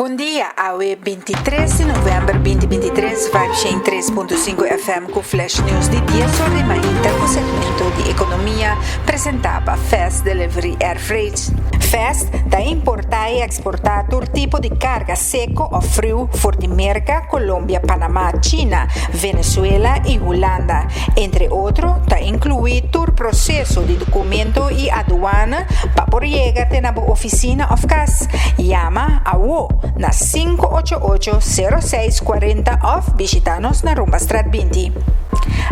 Bon dia, awe 23 di november 2023, Vibe 103.5 FM ku Flash News di 10 or di mainta ku segmento di ekonomia presentá pa Fast Delivery Air Freight. Fast ta importá i eksportá tur tipo di karga seku òf friu for di Merka, Colombia, Panama, China, Venezuela i Hulanda. Entre otro, ta inkluí tur proseso di dokumento i aduana pa por yega te na bo ofisina òf kas. Yama awo na 588 0640 òf bishitá nos na Rumbastraat 20.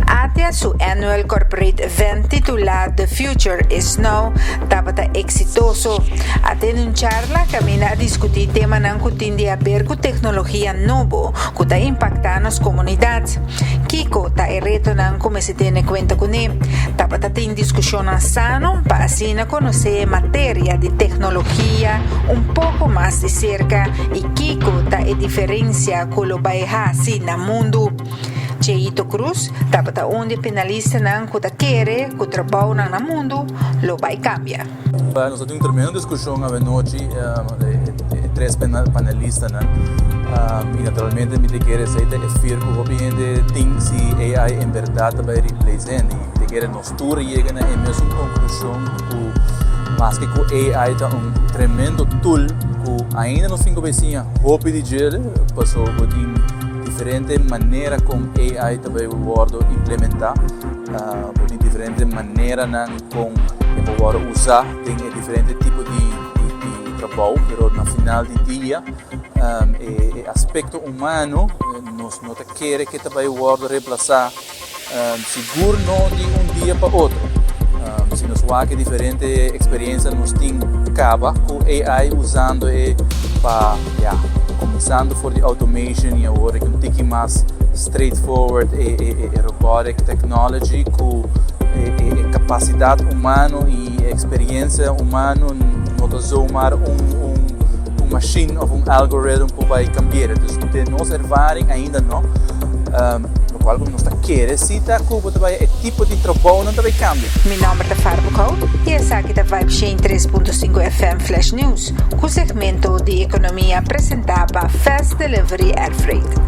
ATIA su annual corporate event titulá The Future is Now tabata eksitoso. A tene un charla kaminda a diskutí temanan ku tin di haber ku teknologia nobo ku ta impaktá nos komunidat. Kiko ta e retonan ku mester tene kuenta kuné? Tabata tin diskushonnan sano pa asina konosé materia di teknologia un poko mas di serka i kiko ta e diferensia ku lo bai hasi na mundu. Cheito Cruz tabata un di e penalistanan ku ta kere ku trabounan na mundu lo bai kambia. Nos a tin un tremendo diskushon awenochi, e tres panelistanan, i naturalmente mi ta kere esei ta e fear ku hopi hende tin si AI en bèrdat ta bai replace hende. I mi ta kere nos tur a yega na e mesun konklushon ku maske ku AI ta un tremendo tool ku ainda nos tin ku bai siña hopi di djele pasobra bo tin diferente manera kon AI ta bai wòrdu implementá, bo tin diferente maneranan kon e por wòrdu usá den e diferente tipo di trabou, pero na final di dia e aspekto humano nos no ta kere ke ta bai wòrdu remplasá, sigur no di un dia pa otro. Si nos wak e diferente eksperensia nos tin kaba ku AI usando e pa ya kuminsando for di automation i awor un tiki mas straightforward e robotic technology ku e kapasidat humano i eksperensia humano no ta zomaar un machine òf un algorithm por bai kambi'é. Dus den nos ervaring ainda no. Lokual ku nos ta kere si ta ku bo ta bai e tipo di trabounan ta bai kambia. Mi nòmber ta Farbo Kout i esaki ta Vibe 103.5 FM Flash News ku segmento di ekonomia presentá pa Fast Delivery Air Freight.